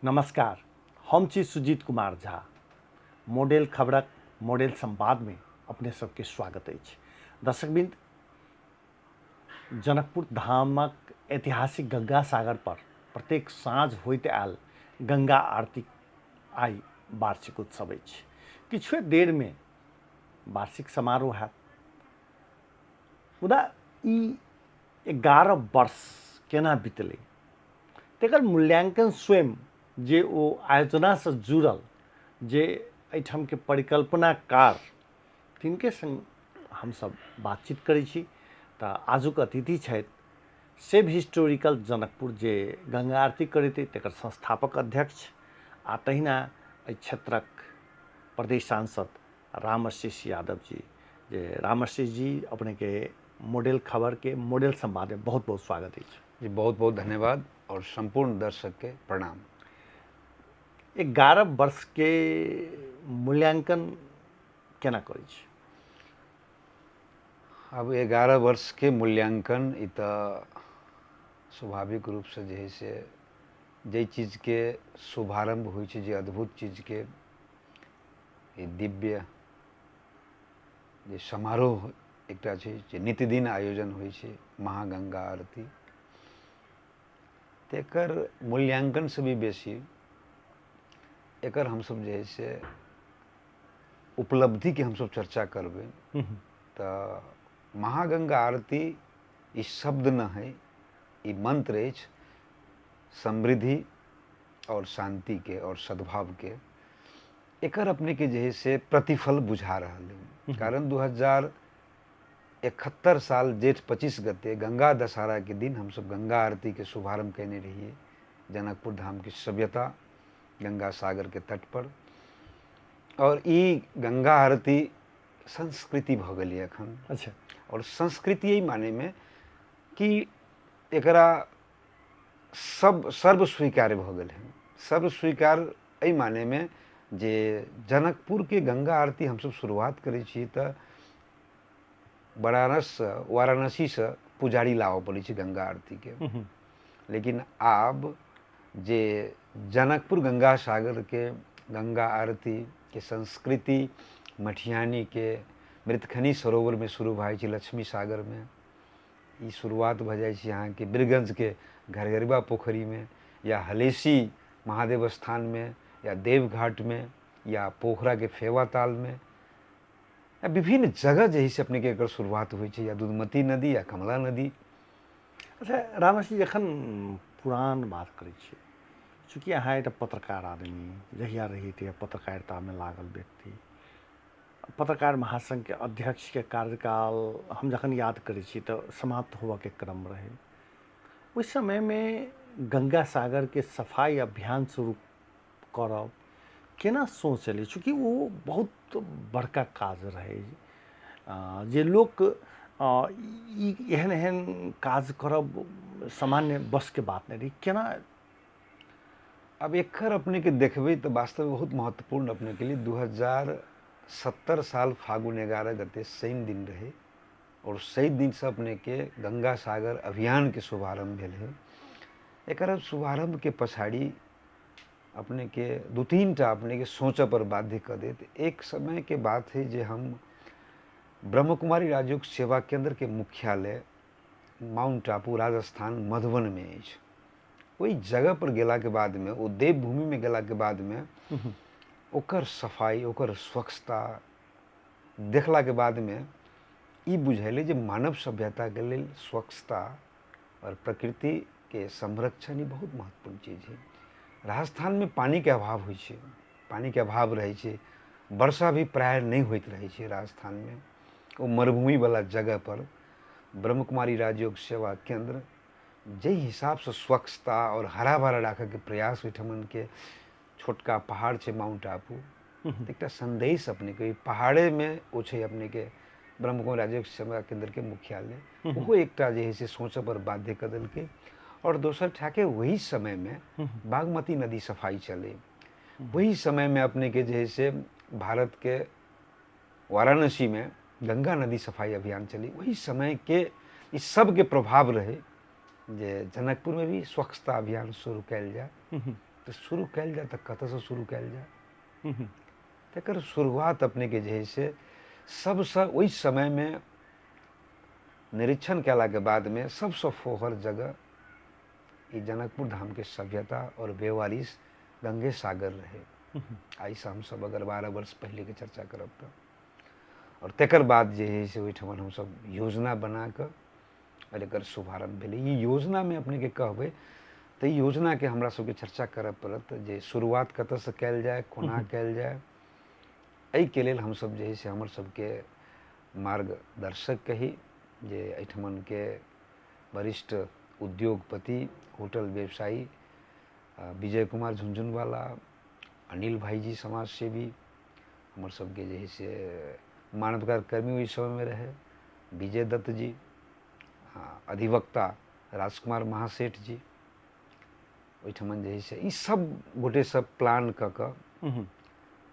नमस्कार, हम छी सुजीत कुमार झा। मॉडल खबरक मॉडल संवादमे अपने सबके स्वागत अछि। दर्शकवृंद, जनकपुर धामक ऐतिहासिक गंगा सागर पर प्रत्येक साँझ होइत आयल गंगा आरती आइ वार्षिक उत्सव अछि। किछुए देरमे वार्षिक समारोह हैत, मुदा ई 11 वर्ष केना बितलै तकर मूल्यांकन स्वयं जे ओ आयोजनासँ जुड़ल जे एहिठामके परिकल्पनाकार तिनके सङ्ग हमसभ बातचीत करै छी। तऽ आजुक अतिथि छथि सेव हिस्टोरिकल जनकपुर जे गंगा आरती करैत अइ तकर संस्थापक अध्यक्ष आ तहिना एहि क्षेत्रक प्रदेश सांसद रामआशीष यादव जी। जे रामआशीष जी, अपनेके मॉडल खबरके मॉडल संवादमे बहुत बहुत स्वागत अछि। जी, बहुत बहुत धन्यवाद और सम्पूर्ण दर्शक के प्रणाम। 11 वर्षके मूल्यांकन केना करै छी? अब 11 वर्षके मूल्यांकन ई तऽ स्वाभाविक रूपसँ जे है से जाहि चीजके शुभारम्भ होइ छै, जे अद्भुत चीजके ई दिव्य जे समारोह एकटा छै जे नित्यदिन आयोजन होइ छै महागंगा आरती, तेकर मूल्यांकनसँ भी बेसी एकर हमसब जे है से उपलब्धिके हमसब चर्चा करबै तऽ महागंगा आरती ई शब्द न है, ई मंत्र अछि समृद्धि और शांति के और सद्भाव के। एकर अपने के जे है से प्रतिफल बुझा रहल है, कारण 2071 साल जेठ 25 गते गंगा दशहरा के दिन हमसब गंगा आरती के शुभारंभ कयने रहिए जनकपुर धाम की सभ्यता गंगा सागर के तट पर। और ई गंगा आरती संस्कृति भऽ गेलै एखन। और संस्कृति एहि मानेमे कि एकरा सब सर्वस्वीकार्य भऽ गेल हन। सर्वस्वीकार एहि मानेमे जे जनकपुरके गंगा आरती हमसब शुरुआत करै छी तऽ बनारससँ वाराणसीसँ पुजारी लाबऽ पड़ै छै गंगा आरतीके, लेकिन आब जे जनकपुर गंगा सागरके गंगा आरतीके संस्कृति मठियानीके मृतखनी सरोवरमे शुरू भऽ जाइ छै, लक्ष्मी सागरमे ई शुरुआत भऽ जाइ छै अहाँके बीरगंजके घरघरिबा पोखरिमे या हलेसी महादेव स्थानमे या देवघाटमे या पोखराके फेवा तालमे या विभिन्न जगह जे है से अपनेके एकर शुरुआत होइ छै, या दूधमती नदी या कमला नदी। अच्छा रामेश जी, जखन पुरान बात करै छियै, चूँकि अहाँ एकटा पत्रकार आदमी, जहिया रही तहिया पत्रकारितामे लागल व्यक्ति, पत्रकार महासंघके अध्यक्षके कार्यकाल हम जखन याद करै छी तऽ समाप्त होबऽके क्रम रहै। ओहि समयमे गंगा सागरके सफाइ अभियान शुरू करब केना सोच एलै? चूँकि ओ बहुत बड़का काज रहै जे लोक ई एहन एहन काज करब सामान्य बसके बात नहि रहै। केना अब एकर अपनेके देखबै तऽ वास्तवमे बहुत महत्वपूर्ण अपनेके लिए 2070 साल फागुन 11 गते शनि दिन रहै और शनि दिनसँ अपनेके गंगा सागर अभियानके शुभारंभ भेल है। एकर शुभारंभके पछाड़ी अपनेके दू तीन टा अपनेके सोचऽ पर बाध्य कऽ देत। एक समयके बात है जे हम ब्रह्मकुमारी राजयोग सेवा केंद्रके मुख्यालय माउंट आबू राजस्थान मधुबनमे अछि। ओहि जगह पर गेलाके बादमे, ओ देवभूमिमे गेलाके बादमे ओकर सफाइ, ओकर स्वच्छता देखलाके बादमे ई बुझेलै जे मानव सभ्यताके लेल स्वच्छता और प्रकृतिके संरक्षण ई बहुत महत्वपूर्ण चीज है। राजस्थानमे पानिके अभाव होइ छै, पानिके अभाव रहै छै, वर्षा भी प्रायः नहि होइत रहै छै राजस्थानमे। ओ मरुभूमिवला जगहपर ब्रह्मकुमारी राजयोग सेवा केन्द्र जाहि हिसाबसँ स्वच्छता आओर हरा भरा राखऽके प्रयास ओहिठमनके छोटका पहाड़ छै माउंट आबू, एकटा संदेश अपनेके ओहि पहाड़ेमे ओ छै अपनेके ब्रह्मकुमारी राजयोग सेवा केन्द्रके मुख्यालय, ओहो एकटा जे है से सोचऽ पर बाध्य कऽ देलकै। आओर दोसर ठाके वही समयमे बागमती नदी सफाइ चलै, वही समयमे अपनेके जे है से भारतके वाराणसीमे गंगा नदी सफाइ अभियान चलै, वही समयके ई सबके प्रभाव रहै जे जनकपुरमे भी स्वच्छता अभियान शुरू कयल जाय। तऽ तऽ शुरू कयल जाय तऽ कतऽसँ शुरू कयल जाय? तकर शुरुआत अपनेके जे हइ से सबसँ ओहि समयमे निरीक्षण कयलाके बादमे सबसँ फोहर जगह ई जनकपुर धामके सभ्यता आओर बेवारिस गंगे सागर रहै। आइसँ हमसब अगर 12 वर्ष पहिलेके चर्चा करब तऽ, आओर तकर बाद जे हइ से ओहिठमन हमसब योजना बना कऽ आओर एकर शुभारम्भ भेलै। ई योजनामे अपनेके कहबै तऽ ई योजनाके हमरा सबके चर्चा करऽ पड़त जे शुरुआत कतऽसँ कयल जाय, कोना कयल जाय। एहिके लेल हमसब जे हइ से हमर सबके मार्गदर्शक कही जे एहिठमनके वरिष्ठ उद्योगपति, होटल व्यवसायी विजय कुमार झुनझुनवाला, अनिल भाईजी समाजसेवी, हमर सबके जे हइ से मानवाधिकार कर्मी ओहि समयमे रहै विजय दत्त जी, अधिवक्ता राजकुमार महासेठ जी, ओहिठमन जे हइ से ई सब गोटे सब प्लान कऽ कऽ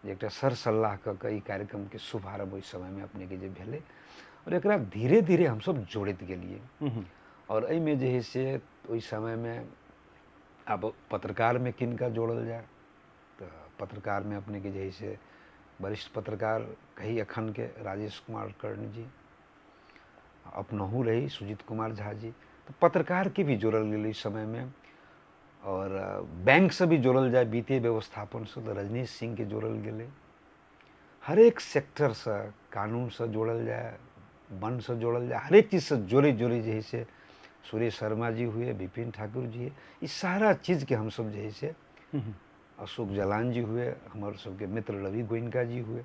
जे एकटा सर सल्लाह कऽ कऽ ई कार्यक्रमके शुभारम्भ ओहि समयमे अपनेके जे भेलै आओर एकरा धीरे धीरे हमसब जोड़ैत गेलियै। आओर एहिमे जे हइ से ओहि समयमे आब पत्रकारमे किनका जोड़ल जाय तऽ पत्रकारमे अपनेके जे हइ से वरिष्ठ पत्रकार कही एखनके राजेश कुमार कर्ण जी, अपनहु रही सुजीत कुमार झा जी, तऽ पत्रकारके भी जोड़ल गेल ओहि समयमे। आओर बैंकसँ भी जोड़ल जाय वित्तीय व्यवस्थापनसँ तऽ रजनीश सिंहके जोड़ल गेलै। हरेक सेक्टरसँ कानूनसँ जोड़ल जाय, वनसँ जोड़ल जाय, हरेक चीजसँ जोड़ै जोड़ै जे हइ से सुरेश शर्मा जी हुए, विपिन ठाकुर जी, ई सारा चीजके हमसब जे हइ से अशोक जलान जी हुए, हमर सबके मित्र रवि गोइनका जी हुए,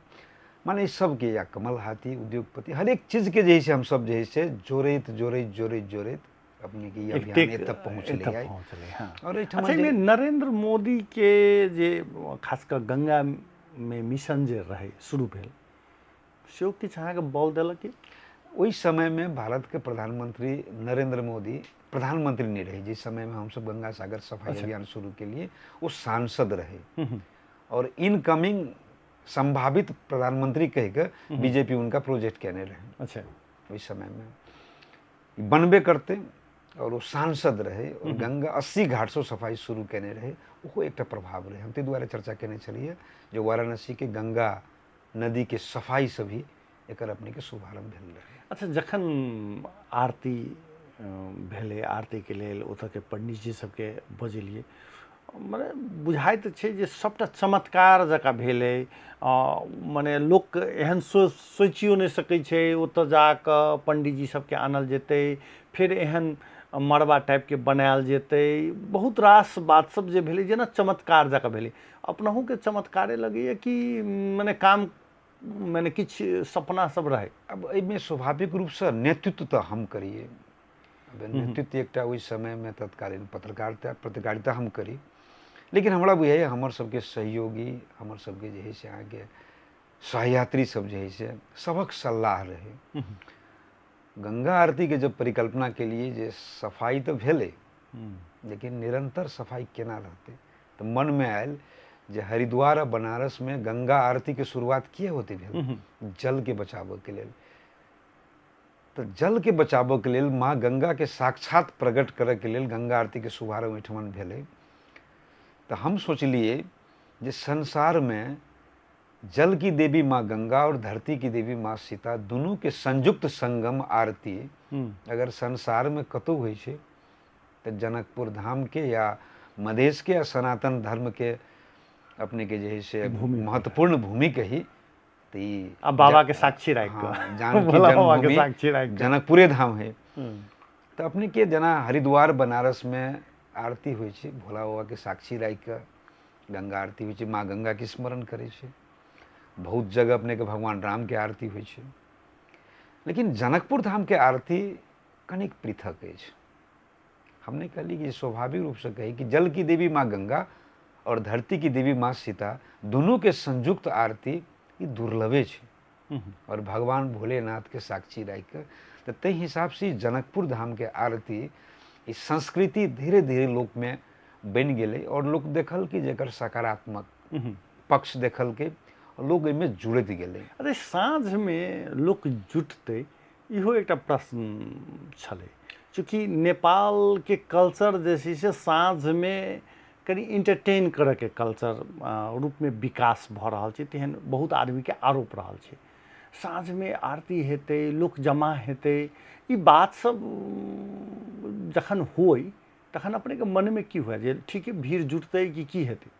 माने ई सबके या कमल हाथी उद्योगपति, हरेक चीजके जे हइ से हमसब जे हइ से जोड़ैत जोड़ैत जोड़ैत जोड़ैत अपने के ई अभियान एतऽ पहुँचलै आइ। पहुँचलै, हँ। आओर एहिठाम अच्छा, एहिमे नरेंद्र मोदी के जे खास कऽ गंगामे मिशन जे रहै शुरू भेल, सेहो किछु अहाँके बल देलक कि? ओहि समयमे भारतके प्रधानमंत्री नरेंद्र मोदी प्रधानमंत्री नहि रहै, जाहि समयमे हमसब गंगा सागर सफाई अभियान शुरू केलिए ओ सांसद रहै और इनकमिंग संभावित प्रधानमंत्री कहि कऽ बीजेपी हुनका प्रोजेक्ट केने रहै। ओहि समयमे बनबे करतै और ओ सांसद रहै और गंगा 80 घाटसँ सफाई शुरू केने रहै, ओहो एकटा प्रभाव रहै। हम ताहि दुआरे चर्चा केने छलियै जे वाराणसीके गंगा नदीके सफाईसँ भी एकर अपनेके शुभारम्भ भेल रहै। अच्छा, जखन आरती भेलै, आरतीके लेल ओतऽके पंडीजी सबके बजेलियै, मने बुझाइत छै जे सबटा चमत्कार जकाँ भेलै। मने लोक एहन सोचियो नहि सकै छै ओतऽ जाकऽ पंडीजी सबके आनल जेतै, फेर एहन मड़बा टाइपके बनायल जेतै, बहुत रास बात सब जे भेलै जेना चमत्कार जकाँ भेलै। अपनहुके चमत्कारे लगैए कि मने काम मने किछु सपना सब रहै? आब एहिमे स्वाभाविक रूपसँ नेतृत्व तऽ हम करियै। आब नेतृत्व एकटा ओहि समयमे तत्कालीन पत्रकारिता पत्रकारिता हम करी, लेकिन हमरा बुझाइए हमर सबके सहयोगी, हमर सबके जे हइ से अहाँके सहयात्री सब जे हइ से सभक सलाह रहै। गंगा आरतीके जब परिकल्पना केलियै जे सफाइ तऽ भेलै लेकिन निरन्तर सफाइ केना रहतै, तऽ मनमे आयल जे हरिद्वार आ बनारसमे गंगा आरतीके शुरुआत किए होते भेल? जलके बचाबऽके लेल। तऽ जलके बचाबऽके लेल माँ गंगाके साक्षात प्रकट करऽके लेल गंगा आरतीके शुभारम्भ ओहिठमन भेलै। तऽ हम सोचलियै जे संसारमे जल की देवी माँ गंगा और धरती की देवी माँ सीता दुनू के संयुक्त संगम आरती अगर संसार में कतौ होइ छै तऽ जनकपुर धाम के या मधेश के या सनातन धर्म के अपने के जे है से महत्वपूर्ण भूमि कही तऽ ई आ बाबा के साक्षी राखि कऽ। हाँ, जानकी भोला बाबा के जन्मभूमि साक्षी राखि कऽ। जनकपुरे धाम है। तऽ अपने के जेना हरिद्वार बनारस में आरती होइ छै, भोला बाबा के साक्षी राखि कऽ गंगा आरती होइ छै, माँ गंगा के स्मरण करै छै। बहुत जगह अपने के भगवान राम के आरती होइ छै, लेकिन जनकपुर धाम के आरती कनिक पृथक अछि। हम नहि कहली कि स्वाभाविक रूपसँ कही कि जल की देवी माँ गंगा और धरती की देवी माँ सीता दुनू के संयुक्त आरती ई दुर्लभे छै और भगवान भोलेनाथ के साक्षी राखि कऽ, तऽ ताहि हिसाबसँ ई जनकपुर धाम के आरती ई संस्कृति धीरे धीरे लोकमे बनि गेलै और लोक देखल कि जेकर सकारात्मक पक्ष देखलकै और लोक एहिमे जुड़ैत गेलै। अरे साँझमे लोक जुटतै इहो एकटा प्रश्न छलै, चूँकि नेपालके कल्चर जे छै से साँझमे कनि इंटरटेन करऽके कल्चर रूपमे विकास भऽ रहल छै, तेहन बहुत आदमीके आरोप रहल छै। साँझमे आरती हेतै, लोक जमा हेतै, ई बात सब जखन होइ तखन अपनेके मनमे की हुए जे ठीके भीड़ जुटतै कि की हेतै?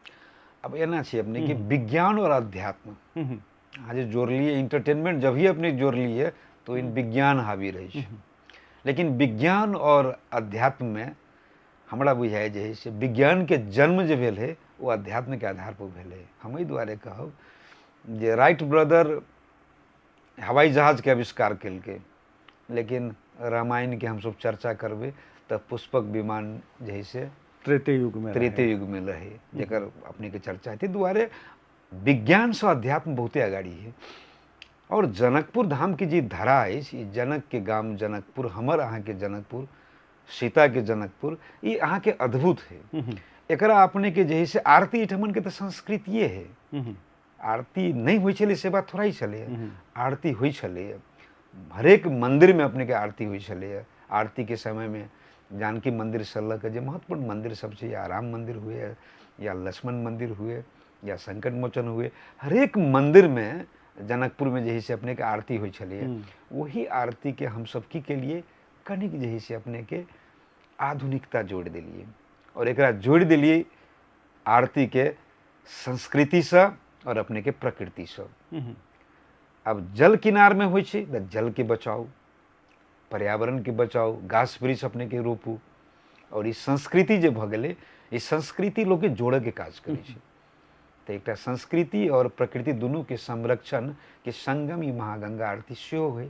आब एना छै अपने कि विज्ञान और अध्यात्म अहाँ जे जोड़लियै, इंटरटेनमेंट जब ही अपने जोड़लियै तऽ ओहि विज्ञान हावी रहै छै। लेकिन विज्ञान और अध्यात्ममे हमरा बुझाइ जे है से विज्ञानके जन्म जे भेल है ओ अध्यात्मके आधारपर भेल है। हम एहि दुआरे कहब जे राइट ब्रदर हवाई जहाजके आविष्कार केलकै, लेकिन रामायणके हमसब चर्चा करबै तऽ पुष्पक विमान जे है से त्रेते युगमे त्रेते युगमे रहै, जकर अपनेके चर्चा हेतै। दुआरे विज्ञानसँ अध्यात्म बहुते अगाड़ी है। और जनकपुर धामके जे धरा अछि, ई जनकके गाम जनकपुर, हमर अहाँके जनकपुर, सीताके जनकपुर, ई अहाँके अद्भुत है। एकरा अपनेके जे है से आरती एहिठमनके तऽ संस्कृतिए है। आरती नहि होइ छलै से बात थोड़ा ही छलैए, आरती होइ छलैए। हरेक मन्दिरमे अपनेके आरती होइ छलैए। आरतीके समयमे जानकी मन्दिरसँ लऽ कऽ जे महत्वपूर्ण मन्दिर सब छै, या राम मन्दिर हुए या लक्ष्मण मन्दिर हुए या संकट मोचन हुए, हरेक मन्दिरमे जनकपुरमे जे है से अपनेके आरती होइ छलैए। ओही आरतीके हमसब की केलिए, कनिक जे है से अपनेके आधुनिकता जोड़ि देलिए और एकरा जोड़ि देलिए आरतीके संस्कृतिसँ और अपनेके प्रकृतिसँ। आब जल किनारमे होइ छै तऽ जलके बचाउ, पर्यावरणके बचाउ, गाछ वृक्ष अपनेके रोपू। और ई संस्कृति जे भऽ गेलै, ई संस्कृति लोकके जोड़ऽके काज करै छै। तऽ एकटा संस्कृति और प्रकृति दुनूके संरक्षणके संगम ई महागंगा आरती सेहो होइ।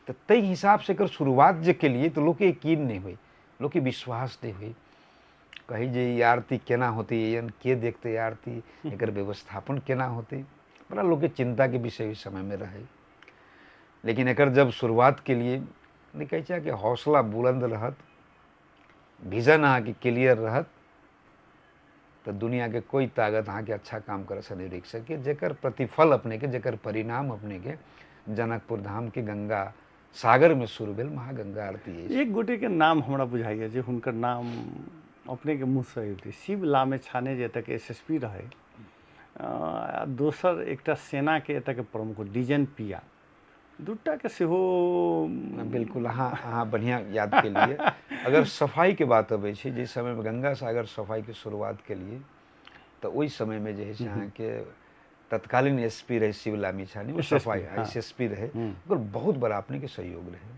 तऽ ताहि हिसाबसँ एकर शुरुआत जे केलिए तऽ लोकके यकीन नहि होइ, लोकके विश्वास नहि होइ, कहै जे ई आरती केना होतै, एहन के देखतै आरती, एकर व्यवस्थापन केना होतै, बड़ा लोकके चिन्ताके विषय ओहि समयमे रहै। लेकिन एकर जब शुरुआत केलिए, नहि कहै छै कि हौसला बुलन्द रहत, विजन अहाँके क्लियर रहत तऽ दुनियाके कोइ ताकत अहाँके अच्छा काम करऽसँ नहि रोकि सकैए। जकर प्रतिफल अपनेके, जकर परिणाम अपनेके जनकपुर धामके गंगा सागरमे शुरू भेल महागंगा आरती अछि। एक गोटेके नाम हमरा बुझाइए जे हुनकर नाम अपनेके मुँहसँ अबितै, शिव लामे छाने जे एतऽके एस एस पी रहै, दोसर एकटा सेनाके एतऽके प्रमुख डिजेन पिया, दूटाके सेहो। बिल्कुल, अहाँ बढ़िआँ याद केलिए। अगर सफाइके बात अबै छै, जाहि समयमे गंगा सागर सफाइके शुरुआत केलिए तऽ ओहि समयमे जे है से अहाँके तत्कालीन एस पी रहै शिव लामिछाने, ओ सफाइ एस एस पी रहै, ओकर बहुत बड़ा अपनेके सहयोग रहै।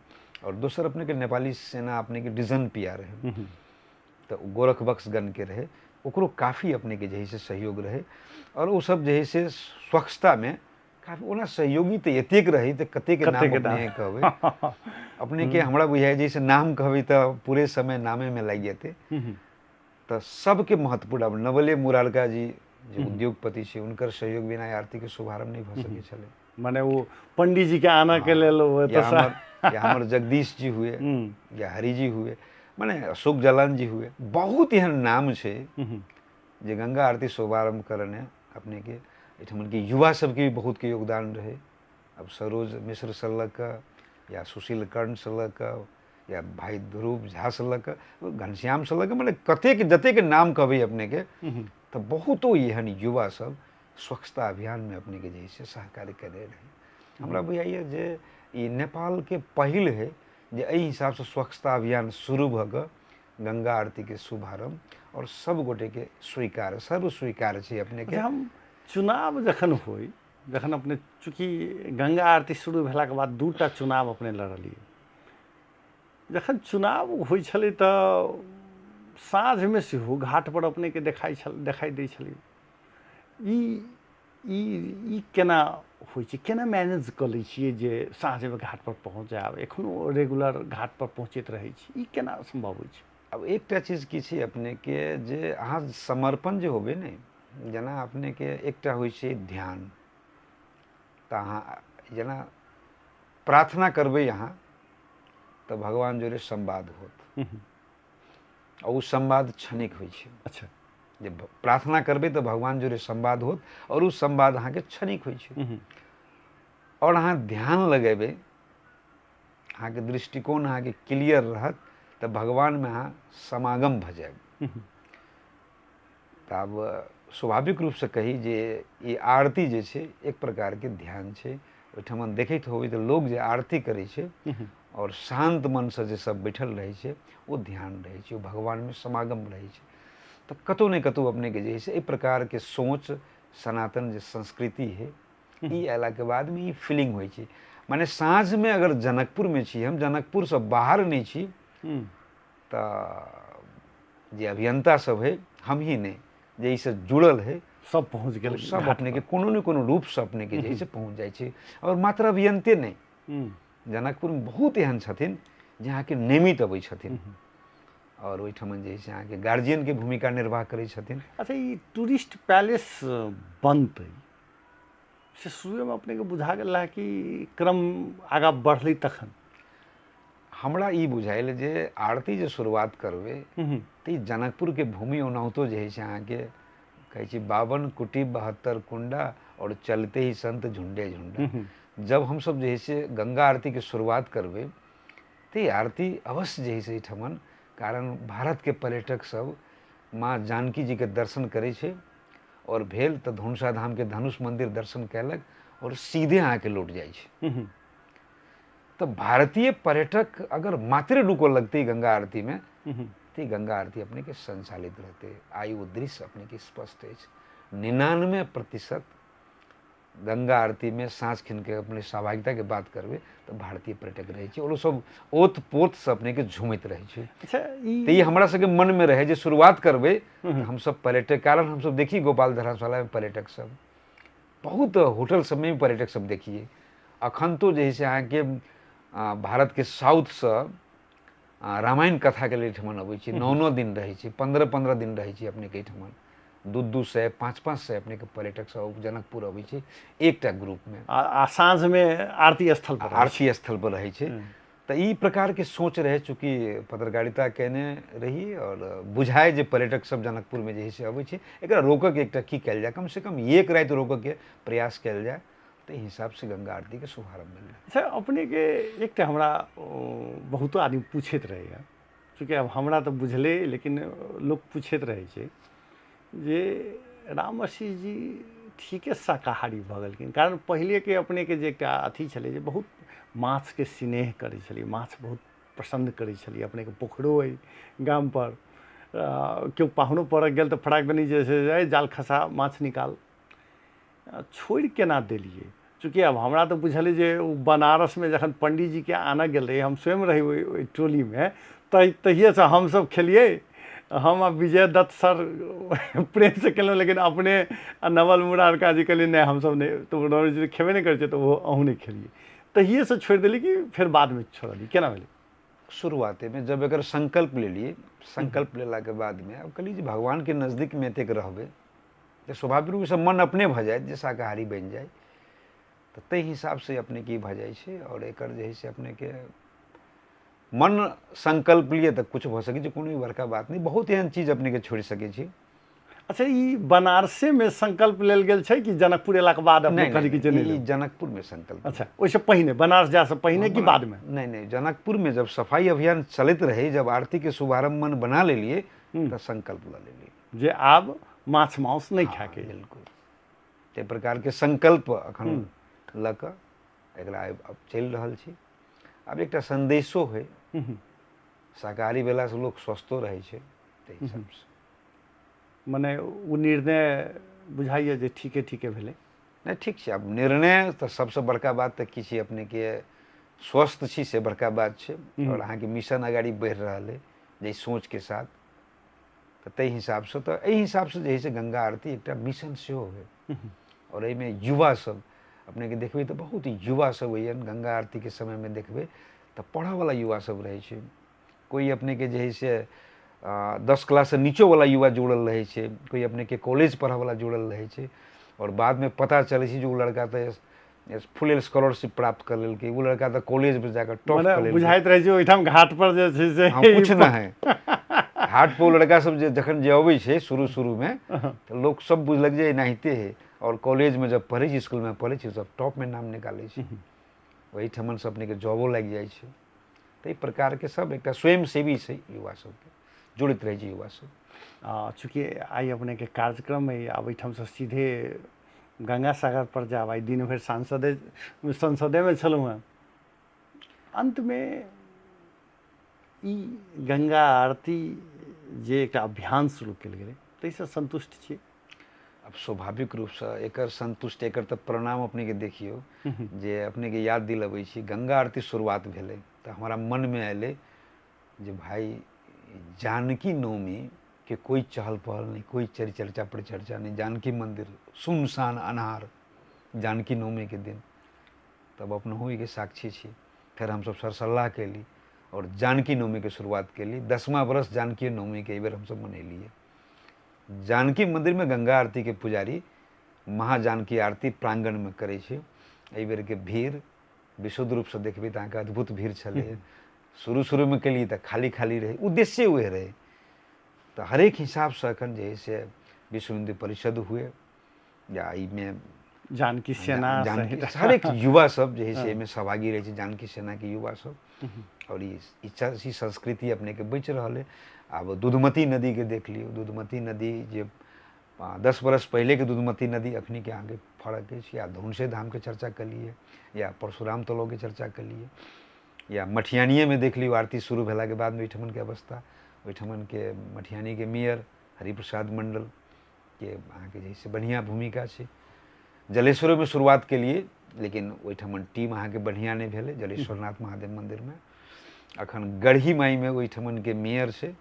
आओर दोसर अपनेके नेपाली सेना अपनेके डिजन पिया रहै, तऽ गोरखबख्श गणके रहै, ओकरो काफी अपनेके जे है से सहयोग रहै। आओर ओ सब जे है से स्वच्छतामे काफी ओना सहयोगी तऽ एतेक रहै तऽ कतेक नाम अपने कहबै अपनेके। हमरा बुझाइ जे से नाम कहबै तऽ पूरे समय नामेमे लागि जेतै। तऽ सबके महत्वपूर्ण, आब नवले मुरारका जी जे उद्योगपति छै, हुनकर सहयोग बिना आरतीके शुभारंभ नहि भऽ सकै छलै। माने ओ पंडीजी के आनऽ के लेल या हमर जगदीश जी हुए या हरि जी हुए, माने अशोक जलान जी हुए, बहुत एहन नाम छै जे गंगा आरती शुभारंभ करने अपनेके एहिठामके युवा सबके भी बहुतके योगदान रहै। आब सरोज मिश्रसँ लऽ कऽ या सुशील कर्णसँ लऽ कऽ या भाई ध्रुव झासँ लऽ कऽ घनश्यामसँ लऽ कऽ, मने कतेक जतेक नाम कहबै अपनेके तऽ बहुतो एहन युवा सब स्वच्छता अभियानमे अपनेके जे है से सहकार्य कयने रहै। हमरा बुझाइए जे ई नेपालके पहिल है जे एहि हिसाबसँ स्वच्छता अभियान शुरू भऽ कऽ गंगा आरतीके शुभारंभ आओर सब गोटेके स्वीकार, सर्व स्वीकार छै अपनेके। हम चुनाव जखन होइ, जखन अपने चूँकि गंगा आरती शुरू भेलाके बाद दूटा चुनाव अपने लड़लियै, जखन चुनाव होइ छलै तऽ साँझमे सेहो घाटपर अपनेके देखाइ छल, देखाइ दै छलै। ई ई ई केना होइ छै, केना मैनेज कऽ लै छियै जे साँझमे घाटपर पहुँच जायब, एखनो रेगुलर घाटपर पहुँचैत रहै छी, ई केना सम्भव होइ छै? आब एकटा चीज की छै अपनेके जे अहाँ समर्पण जे होबै ने, जेना अपनेके एकटा होइ छै ध्यान, तऽ अहाँ जेना प्रार्थना करबै अहाँ तऽ भगवान जोरे संवाद होत आ ओ संवाद क्षणिक होइ छै। जे प्रार्थना करबै तऽ भगवान जोरे संवाद होत आओर ओ संवाद अहाँके क्षणिक होइ छै। आओर अहाँ ध्यान लगेबै, अहाँके दृष्टिकोण अहाँके क्लियर रहत तऽ भगवानमे अहाँ समागम भऽ जायब। तऽ आब स्वाभाविक रूपसँ कही जे ई आरती जे छै एक प्रकारके ध्यान छै। ओहिठमन देखैत होबै तऽ लोक जे आरती करै छै आओर शान्त मनसँ जे सब बैठल रहै छै, ओ ध्यान रहै छै, ओ भगवानमे समागम रहै छै। तऽ कतहु ने कतहु अपनेके जे है से एहि प्रकारके सोच, सनातन जे संस्कृति है, ई अयलाके बादमे ई फीलिंग होइ छै। मने साँझमे अगर जनकपुरमे छी, हम जनकपुरसँ बाहर नहि छी, तऽ जे अभियंता सब है, हमही नहि, जे एहिसँ जुड़ल है सब पहुँच गेल, सब अपनेके कोनो ने कोनो रूपसँ अपनेके जे है से पहुँच जाइ छै। आओर मात्र अभियंते नहि, जनकपुरमे बहुत एहन छथिन जे अहाँके नियमित अबै छथिन आओर ओहिठमन जे है से अहाँके गार्जियनके भूमिका निर्वाह करै छथिन। अच्छा, ई टूरिस्ट पैलेस बनतै से शुरुएमे अपनेके बुझा गेल रहए कि क्रम आगाँ बढ़लै तखन? हमरा ई बुझायल जे आरती जे शुरुआत करबै तऽ ई जनकपुरके भूमि ओनाहितो जे हइ से अहाँके कहै छी 52 कुटी 72 कुंडा आओर चलते ही संत झुंडे झुंडा। जब हमसब जे हइ से गंगा आरतीके शुरुआत करबै तऽ ई आरती अवश्य जे हइ से एहिठमन, कारण भारतके पर्यटक सब माँ जानकी जीके दर्शन करै छै आओर भेल तऽ धनुषा धामके धनुष मन्दिर दर्शन कयलक आओर सीधे अहाँके लौट जाइ छै। तऽ भारतीय पर्यटक अगर मात्र रुकऽ लगतै गंगा आरतीमे तऽ गंगा आरती अपनेके संचालित रहतै। आइ ओ दृश्य अपनेके स्पष्ट अछि। 99% गंगा आरतीमे साँझ खिनके अपने सहभागिताके बात करबै तऽ भारतीय पर्यटक रहै छै आओर ओसभ ओत पोतसँ अपनेके झुमैत रहै छै। अच्छा, तऽ ई हमरा सबके मनमे रहै जे शुरुआत करबै हमसभ पर्यटक, कारण हमसभ देखी गोपाल धर्मशालामे पर्यटक सब बहुत, होटल सबमे भी पर्यटक सब देखिए। अखन तो जे है से अहाँके भारतके साउथसँ रामायण कथाके लेल एहिठमन अबै छै, 9-9 दिन रहै छै, 15-15 दिन रहै छै अपनेके एहिठमन। 200-200, 500-500 अपनेके पर्यटक सब जनकपुर अबै छै एकटा ग्रुपमे आ साँझमे आरती स्थल पर, आरती स्थल पर रहै छै। तऽ ई प्रकारके सोच रहै, चूँकि पत्रकारिता कयने रही आओर बुझाय जे पर्यटक सब जनकपुरमे जे है से अबै छै, एकरा रोकऽके एकटा की कयल जाय, कमसँ कम एक राति रोकऽके प्रयास कयल जाय, ताहि हिसाबसँ गंगा आरतीके शुभारम्भ भेल। अच्छा, अपनेके एकटा हमरा बहुतो आदमी पूछैत रहैए, चूँकि आब हमरा तऽ बुझले, लेकिन लोक पूछैत रहै छै जे रामश्री जी ठीके शाकाहारी भऽ गेलखिन? कारण पहिलेके अपनेके जे एकटा अथी छलै जे बहुत माछके स्नेह करै छलियै, माछ बहुत पसन्द करै छलियै, अपनेके पोखरो अइ गामपर, केओ पाहुनो परक गेल तऽ फटाक दनी जे छै से जाल खसा माछ निकाल। छोड़ि केना देलियै? चूँकि आब हमरा तऽ बुझल अइ जे ओ बनारसमे जखन पण्डीजीके आनऽ गेल रही, हम स्वयं रही ओहि टोलीमे, तहिएसँ हमसभ खेलियै। हम आ विजय दत्त सर प्रेमसँ केलहुँ, लेकिन अपने आ नवल मुरारका जी कहलियै नहि, हमसभ नहि। तऽ नवल जी खेबे नहि करै छै, तऽ ओहो अहूँ नहि खेलियै। तहिएसँ छोड़ि देलियै कि फेर बादमे छोड़लियै, केना भेलै? शुरुआतेमे जब एकर संकल्प लेलियै, संकल्प लेलाके बादमे आब कहलियै जे भगवानके नजदीकमे एतेक रहबै तऽ स्वाभाविक रूपसँ मन अपने भऽ जायत जे शाकाहारी बनि जाइ। तऽ ताहि हिसाबसँ अपनेके ई भऽ जाइ छै। आओर एकर जे हइ से अपनेके मन संकल्प लिए तऽ किछु भऽ सकै छै, कोनो भी बड़का बात नहि, बहुत एहन चीज अपनेके छोड़ि सकै छी। अच्छा, ई बनारसेमे संकल्प लेल गेल छै कि जनकपुर एलाके बाद अपने कहली कि जे नहि, ई जनकपुरमे संकल्प? अच्छा, ओहिसँ पहिने, बनारस जासँ पहिने कि बादमे? नहि नहि, जनकपुरमे जब सफाई अभियान चलैत रहै, जब आरतीके शुभारम्भ मन बना लेलियै तऽ संकल्प लऽ लेलियै जे आब माछ मांस नहि खायके। बिल्कुल, ताहि प्रकारके संकल्प अखन लऽ कऽ एकरा आब चलि रहल छी। आब एकटा सन्देशो होइ, शाकाहारी भेलासँ लोक स्वस्थो रहै छै, ताहि हिसाबसँ। मने ओ निर्णय बुझाइए जे ठीके ठीके भेलै? नहि, ठीक छै। आब निर्णय तऽ सबसँ बड़का बात तऽ की छै, अपनेके स्वस्थ छी से बड़का बात छै, आओर अहाँके मिशन अगाड़ी बढ़ि रहल अइ जाहि सोचके साथ, तऽ ताहि हिसाबसँ, तऽ एहि हिसाबसँ जे हइ से गंगा आरती एकटा मिशन सेहो हइ। आओर एहिमे युवा सब अपनेके देखबै तऽ बहुत युवा सब होइए। गंगा आरतीके समयमे देखबै तऽ पढ़ऽवला युवा सब रहै छै, कोइ अपनेके जे हइ से 10 क्लाससँ नीचोवला युवा जुड़ल रहै छै, कोइ अपनेके कॉलेज पढ़ऽवला जुड़ल रहै छै। आओर बादमे पता चलै छै जे ओ लड़का तऽ फुल स्कॉलरशिप प्राप्त कर लेलकै, ओ लड़का तऽ कॉलेजमे जाकऽ टॉप कर लेलकै। बुझाइत रहै छै ओहिठाम घाट पर जे छै से हँ, किछु नहि है घाट पर। ओ लड़का सब जे जखन जे अबै छै शुरू शुरूमे तऽ लोक सब बुझलक जे एनाहिते है, आओर कॉलेजमे जब पढ़ै छै, इसकुलमे पढ़ै छै, सब टॉपमे नाम निकालै छै, ओहिठमन से अपनेके जॉबो लागि जाइ छै। ताहि प्रकारके सब एकटा स्वयंसेवी छै, युवा सबके जोड़ैत रहै छै युवा सब। चूँकि आइ अपनेके कार्यक्रम अइ, आब एहिठामसँ सीधे गंगा सागर पर जायब, आइ दिन भरि संसदेमे छलहुँ हेँ। अन्तमे ई गंगा आरती जे एकटा अभियान शुरू कयल गेलै, ताहिसँ सन्तुष्ट छी? आब स्वाभाविक रूपसँ एकर सन्तुष्ट, एकर तऽ परिणाम अपनेके देखियौ जे अपनेके याद दिलबै छी। गंगा आरती शुरुआत भेलै तऽ हमरा मनमे अयलै जे भाइ जानकी नवमी के कोई चहल पहल नहीं, कोई चर्चा परिचर्चा नहीं, जानकी मंदिर सुनसान अन्हार जानकी नवमी के दिन। तब अपनहु के साक्षी छी। फेर हमसब सरसल्लाह केली और जानकी नवमी के शुरुआत केली। 10वां वर्ष जानकी नवमी के एहिबेर हमसब मनेलियै। जानकी मंदिर में गंगा आरती के पुजारी महाजानकी आरती प्रांगण में करै छै। एहिबेर के भीड़ विशुद्ध रूपसँ देखबै तऽ अहाँके अद्भुत भीड़ छलै। शुरू शुरूमे केलियै तऽ खाली खाली रहै, उद्देश्ये उएह रहै। तऽ हरेक हिसाबसँ एखन जे है से विश्व हिन्दू परिषद हुए या एहिमे जानकी सेना जानकी हरेक युवा सब जे है से एहिमे सहभागी रहै छै, जानकी सेनाके युवा सब। आओर ई ई संस्कृति अपनेके बचि रहल है। आब दूधमती नदीके देख लियौ, दूधमती नदी जे 10 बरस पहिलेके दूधमती नदी अखनीके अहाँके फरक अछि। या धौनसे धामके चर्चा कलियै, या परशुराम तलावके चर्चा कलियै, या मठियानिएमे देख लियौ आरती शुरू भेलाके बादमे ओहिठमनके अवस्था। ओहिठमनके मठियानीके मेयर हरिप्रसाद मण्डलके अहाँके जे है से बढ़िआँ भूमिका छै। जलेश्वरोमे शुरुआत केलियै, लेकिन ओहिठमन टीम अहाँके बढ़िआँ नहि भेलै जलेश्वरनाथ महादेव मन्दिरमे। अखन गढ़ी माइमे ओहिठमनके मेयर छै।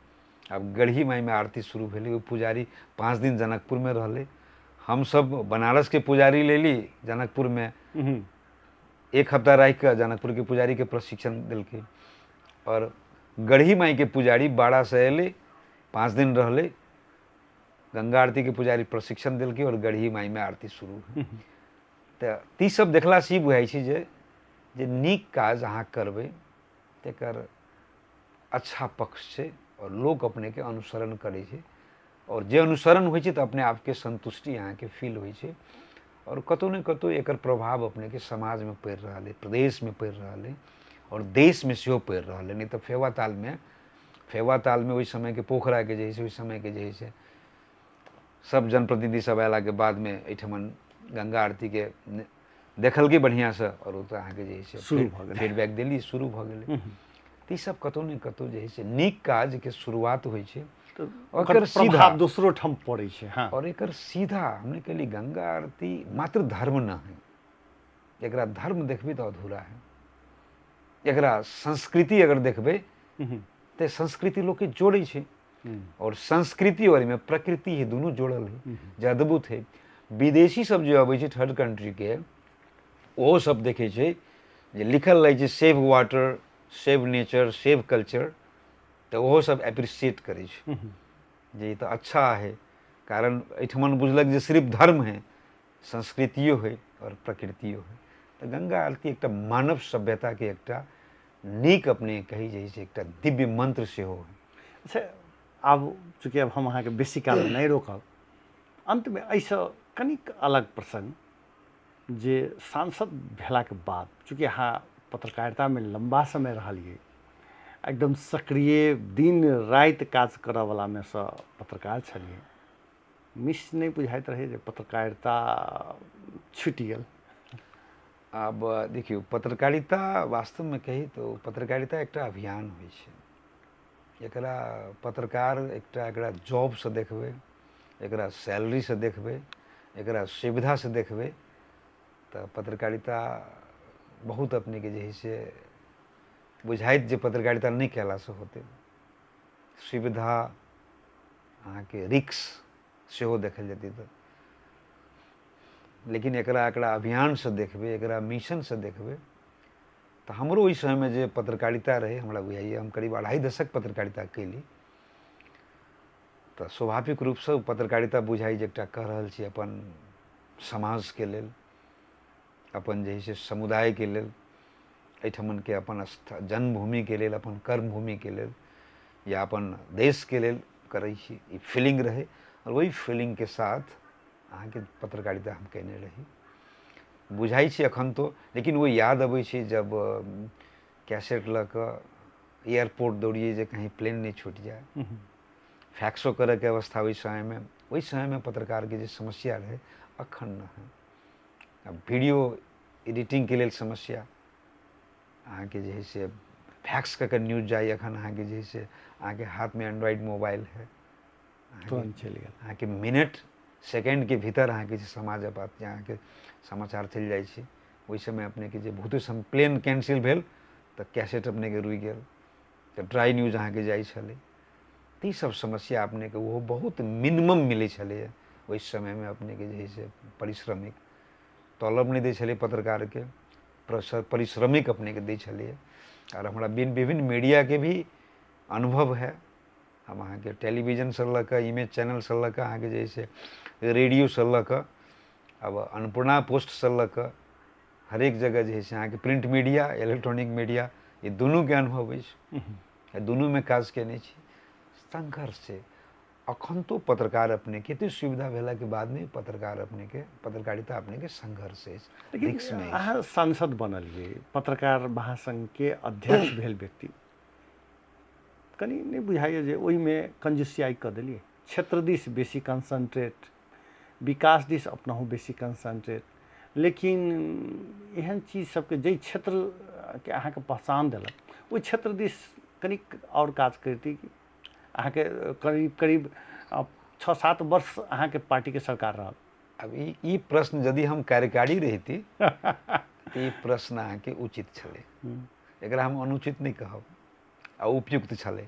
आब गढ़ी माइमे आरती शुरू भेलै, ओ पुजारी 5 दिन जनकपुरमे रहलै। हमसब बनारसके पुजारी लेली, जनकपुरमे एक हफ्ता राखिकऽ जनकपुरके पुजारीके प्रशिक्षण देलकै। आओर गढ़ी माइके पुजारी बारासँ अयलै, 5 दिन रहलै, गंगा आरतीके पुजारी प्रशिक्षण देलकै आओर गढ़ी माइमे आरती शुरू भेल। तऽ ई सब देखलासँ ई बुझाइ छै जे जे नीक काज अहाँ करबै तकर अच्छा पक्ष छै आओर लोक अपनेके अनुसरण करै छै, आओर जे अनुसरण होइ छै तऽ अपने आपके सन्तुष्टि अहाँके फील होइ छै। आओर कतहु ने कतहु एकर प्रभाव अपनेके समाजमे पड़ि रहल अइ, प्रदेशमे पड़ि रहल अइ आओर देशमे सेहो पड़ि रहल अइ। नहि तऽ फेवा तालमे ओहि समयके पोखराके जे हइ से ओहि समयके जे हइ से सब जनप्रतिनिधि सब अयलाके बादमे एहिठमन गंगा आरतीके देखलकै बढ़िआँसँ आओर ओतऽ अहाँके जे हइ से शुरू भऽ गेलै, फीडबैक देली, शुरू भऽ गेलै। तऽ ईसब कतहु ने कतहु जे हइ से नीक काजके शुरुआत होइ छै, ओकर प्रभाव दोसरो ठाम पड़ै छै। हाँ, और एकर सीधा हमने कहली गंगा आरती मात्र धर्म न है, एकरा धर्म देखबै तऽ अधूरा है। एकरा संस्कृति अगर देखबै तऽ संस्कृति लोकके जोड़ै छै, और संस्कृति और एहिमे प्रकृति है, दुनू जोड़ल है, जे अद्भुत है। विदेशी सब जे अबै छै थर्ड कंट्रीके, ओहो सब देखै छै जे लिखल रहै छै save water, save nature, save culture, तऽ ओहो सब एप्रिसिएट करै छै जे ई तऽ अच्छा है। कारण एहिठमन बुझलक जे सिर्फ धर्म है, संस्कृतियो है और प्रकृतियो है। तऽ गंगा आरती एकटा मानव सभ्यताके एकटा नीक अपने कही जे से एकटा दिव्य मंत्र सेहो है। अच्छा, आब चूँकि आब हम अहाँके बेसी काल नहि रोकब, अन्तमे एहिसँ कनिक अलग प्रसङ्ग जे सांसद भेलाके बाद चूँकि अहाँ पत्रकारितामे लम्बा समय रहलियै, एकदम सक्रिय दिन राति काज करऽवलामे सँ पत्रकार छलियै, मिस नहि बुझाइत रहै जे पत्रकारिता छुटि गेल? आब देखियौ, पत्रकारिता वास्तवमे कही तऽ पत्रकारिता एकटा अभियान होइ छै। एकरा पत्रकार एकटा एकरा जॉबसँ देखबै, एकरा सैलरीसँ देखबै, एकरा सुविधासँ देखबै तऽ पत्रकारिता बहुत अपनेके जे हइ से बुझाइत जे पत्रकारिता नहि कयलासँ होतै। सुविधा अहाँके रिक्स सेहो देखल जेतै तऽ, लेकिन एकरा एकरा अभियानसँ देखबै, एकरा मिशनसँ देखबै तऽ हमरो ओहि समयमे जे पत्रकारिता रहै, हमरा बुझाइए हम करीब 2.5 दशक पत्रकारिता कयली, तऽ स्वाभाविक रूपसँ ओ पत्रकारिता बुझाइ जे एकटा कऽ रहल छी अपन समाजके लेल, अपन जे है से समुदायके लेल, एहिठमनके अपन जन्मभूमिके लेल, अपन कर्मभूमिके लेल या अपन देशके लेल करै छी, ई फीलिंग रहै। आओर ओहि फीलिंगके साथ अहाँके पत्रकारिता हम कयने रही। बुझाइ छै एखन तो, लेकिन ओ याद अबै छै जब कैसेट लऽ कऽ एयरपोर्ट दौड़ियै जे कहीं प्लेन नहि छूटि जाय। फैक्सो करैके अवस्था ओहि समयमे, ओहि समयमे पत्रकारके जे समस्या रहै अखन नहि है। आब वीडियो एडिटिंगके लेल समस्या, अहाँके जे है से फैक्स कऽ के न्यूज जाइ, अखन अहाँके जे है से अहाँके हाथमे एंड्रॉइड मोबाइल है, तुरंत चलि गेल, अहाँके मिनट सेकेंडके भीतर अहाँके जे समाज अहाँके समाचार चलि जाइ छै। ओहि समय अपनेके जे बहुते सम प्लेन कैंसिल भेल तऽ कैसेट अपनेके रुकि गेल, तऽ ड्राइ न्यूज अहाँके जाइ छलै। तऽ ईसब समस्या अपनेके ओहो बहुत मिनिमम मिलै छलैए ओहि समयमे। अपनेके जे है से परिश्रमिक तलब नहि दै छलै पत्रकारके, परिश्रमिक अपनेके दै छलैए। आओर हमरा विभिन्न मीडियाके भी अनुभव है, हम अहाँके टेलीविजनसँ लऽ कऽ इमेज चैनलसँ लऽ कऽ अहाँके जे है से रेडियोसँ लऽ कऽ आब अन्नपूर्णा पोस्टसँ लऽ कऽ हरेक जगह जे है से अहाँके प्रिंट मीडिया, इलेक्ट्रॉनिक मीडिया, ई दुनूके अनुभव अछि, दुनूमे काज केने छी। संघर्ष छै अखन तो पत्रकार अपनेके एते सुविधा भेलाके बादमे पत्रकार अपनेके पत्रकारिता अपनेके संघर्ष अछि, रिक्समे अछि। अहाँ सांसद बनलियै, पत्रकार महासंघके अध्यक्ष भेल व्यक्ति, कनि नहि बुझाइए जे ओहिमे कंजूसियाइ कऽ देलियै? क्षेत्र दिस बेसी कंसंट्रेट, विकास दिस अपनहु बेसी कंसंट्रेट, लेकिन एहन चीज सबके जाहि क्षेत्रके अहाँके पहचान देलक ओहि क्षेत्र दिस कनिक आओर काज करिती। अहाँके करीब करीब 6-7 वर्ष अहाँके पार्टीके सरकार रहल। आब ई प्रश्न यदि हम कार्यकारी रहिती तऽ ई प्रश्न अहाँके उचित छलै, एकरा हम अनुचित नहि कहब, आ उपयुक्त छलै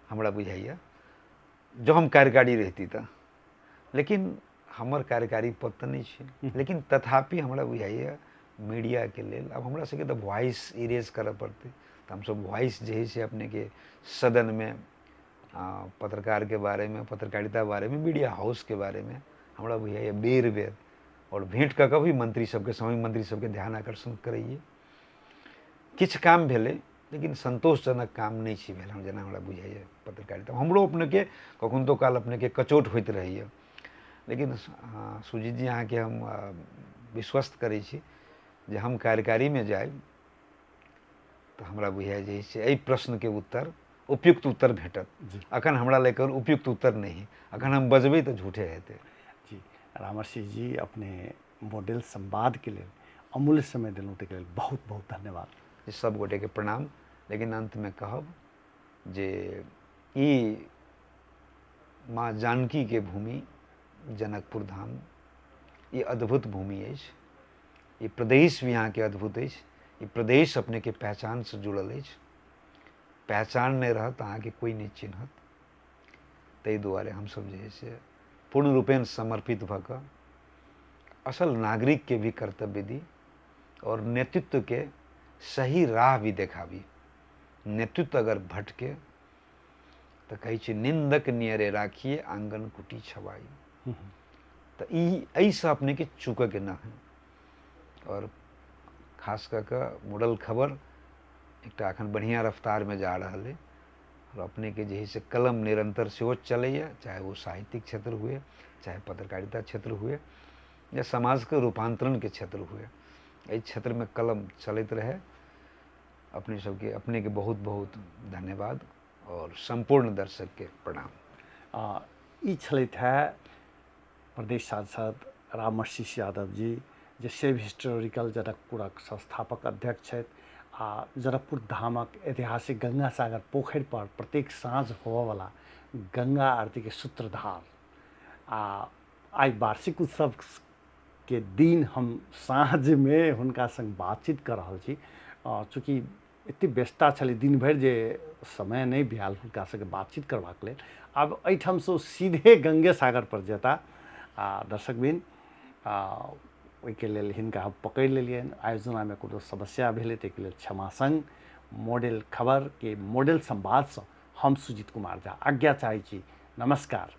हमरा बुझाइए जँ हम कार्यकारी रहिती तऽ। लेकिन हमर कार्यकारी पद तऽ नहि छै, लेकिन तथापि हमरा बुझाइए मीडियाके लेल आब हमरा सबके तऽ वॉइस इरेज करऽ पड़तै, तऽ हमसब वॉइस जे है से अपनेके सदनमे पत्रकारके बारेमे, पत्रकारिता बारेमे, मीडिया हाउसके बारेमे हमरा बुझाइए बेर बेर आओर भेँट कऽ कऽ भी मंत्री सबके, समय मंत्री सबके ध्यान आकर्षण करैए। किछु काम भेलै लेकिन सन्तोषजनक काम नहि छै भेल जेना हमरा बुझाइए पत्रकारिता। हमरो अपनेके कखनो काल अपनेके कचोट होइत रहैए, लेकिन सुजीत जी अहाँके हम विश्वस्त करै छी जे हम कार्यकारीमे जायब तऽ हमरा बुझाइए जे से एहि प्रश्नके उत्तर उपयुक्त उत्तर भेटत। अखन हमरा लेकर उपयुक्त उत्तर नहि है, अखन हम बजबै तऽ झूठे हेतै। जी रामर्षि जी, अपने मॉडल संवादके लेल अमूल्य समय देलहुँ ताहिके लेल बहुत बहुत धन्यवाद। सब गोटेके प्रणाम, लेकिन अन्तमे कहब जे ई माँ जानकीके भूमि जनकपुर धाम ई अद्भुत भूमि अछि, ई प्रदेश भी अहाँके अद्भुत अछि, ई प्रदेश अपनेके पहचानसँ जुड़ल अछि, पहचान नहि रहत अहाँके कोइ नहि चिन्हत। ताहि दुआरे हमसब जे है से पूर्ण रूपेण समर्पित भऽ कऽ असल नागरिकके भी कर्तव्य दी और नेतृत्वके सही राह भी देखाबी। नेतृत्व अगर भटके तऽ कहै छै निन्दक नियरे राखिए आंगन कुटी छवाई, तऽ ई एहिसँ अपनेके चूकऽके नहि है। और खास कऽ कऽ मॉडल खबर एकटा अखन बढ़िआँ रफ्तारमे जा रहल अइ और अपनेके जे है से कलम निरन्तर सेहो चलैए, चाहे ओ साहित्यिक क्षेत्र हुए, चाहे पत्रकारिता क्षेत्र हुए, या समाजके रूपान्तरणके क्षेत्र हुए, एहि क्षेत्रमे कलम चलैत रहै। अपने सबके अपनेके बहुत बहुत धन्यवाद और सम्पूर्ण दर्शकके प्रणाम। ई छलथि है प्रदेश सांसद रामआशीष यादव जी, जे सेव हिस्टोरिकल जनकपुरक संस्थापक अध्यक्ष छथि आ जनकपुर धामक ऐतिहासिक गंगा सागर पोखरि पर प्रत्येक साँझ होबयवला गंगा आरतीके सूत्रधार। आ आइ वार्षिक उत्सव के दिन हम साँझमे हुनका संग बातचीत कऽ रहल छी। चूँकि एतेक व्यस्तता छलै दिन भरि जे समय नहि भेल हुनका सभके बातचीत करबाक लेल। आब एहिठामसँ ओ सीधे गंगे सागर पर जेता आ दर्शकबिन ओहिके लेल हिनका हम पकड़ि लेलियनि। आयोजनामे कोनो समस्या भेलै ताहिके लेल क्षमा संग मॉडल खबरके मॉडल संवादसँ हम सुजीत कुमार झा आज्ञा चाहै छी। नमस्कार।